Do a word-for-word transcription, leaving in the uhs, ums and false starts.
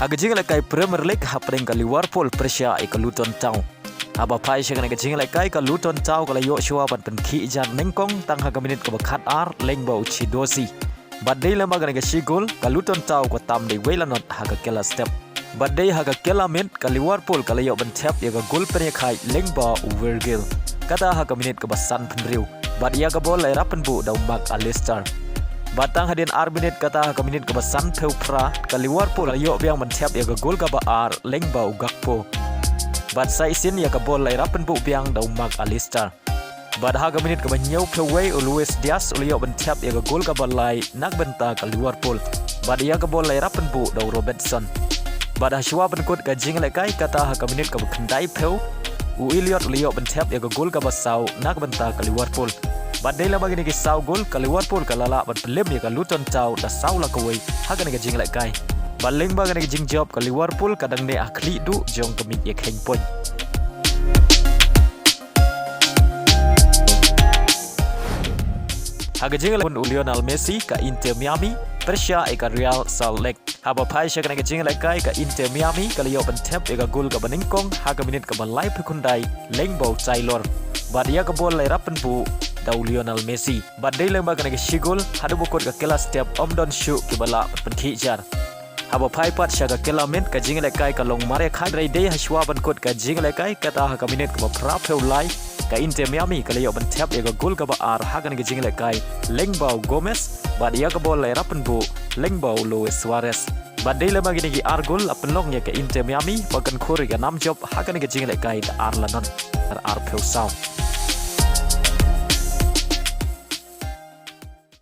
Ha ka jingïalehkai Premier League hapdeng ka Liverpool pyrshah ïa ka Luton Town. Haba phai sha kane ka jingïalehkai ka Luton Town ka la ïoh shuwa ban pynkhih jar nyngkong tang ha ka minit kaba khatar lyngba u Chiedozie. Bad dei lem bad kane ka shi gol ka Luton Town ka tam da wei la not ha ka kylla step. Bad dei ha ka kylla miet ka Liverpool ka la ïoh ban thep ïa ka gol pynïakhaiñ lyngba u Virgil. Kata ha ka minit kaba sanphew hynriew. Bad ïa ka bol la ïarap pynbuh da u Mac Allister. Bad tang hadien ar minit kata ha ka minit kaba sanphew phra ka Liverpool ka la ïoh biang ban thep ïa ka gol kaba ar lyngba u Gakpo. Bad sa shisien ïa ka bol la ïarap pynbuh biang da u Mac Allister. Bad ha ka minit kaba hynñiewphew wei u Luis Diaz u la ïoh ban thep ïa ka gol kaba lai na ka bynta ka Liverpool. Bad ïa ka bol la ïarap pynbuh da u Robertson. Bad ha shuwa ban kut ka jingïalehkai kata ha ka minit kaba khyndaiphew u Elliot u la ïoh ban thep ïa ka gol kaba saw na ka bynta ka Liverpool. Bad dei lem bad kine ki saw gol ka Liverpool ka la lah ban pynlem ïa ka Luton Town da saw la kawei ha kane ka jingïalehkai. Bad lyngba kane ka jingjop ka Liverpool ka dang neh ha khlieh duh jong ka miej ïakheiñ point. Ha ka jingïalehkai u Lionel Messi ka Inter Miami pyrshah ïa ka Real Salt Lake. Haba phai sha kane ka jingïalehkai ka Inter Miami ka la ïoh ban thep ïa ka gol kaba nyngkong ha ka minit kaba laiphew khyndai lyngba u Taylor. Bad ïa ka bol la ïarap pynbuh da u Lionel Messi. Bad dei lem bad kane ka shi gol haduh ba kut ka kylla step ym don shuh kiba lah ban pynkhih jar. Haba phai pat sha ka kylla miet ka jingïalehkai ka long mar ïakhaiñ hynrei dei ha shuwa ban kut ka jingïalehkai kata ha ka minit kaba phraphew lai ka Inter Miami ka la ïoh ban thep ïa ka gol kaba ar ha kane ka jingïalehkai lyngba u Gomez bad ïa ka bol la ïarap pynbuh lyngba u Luis Suarez. Bad dei lem bad kine ki ar gol la pynlong ïa ka Inter Miami ban kynkhur ïa ka nam jop ha kane ka jingïalehkai da ar la not ar arphew saw.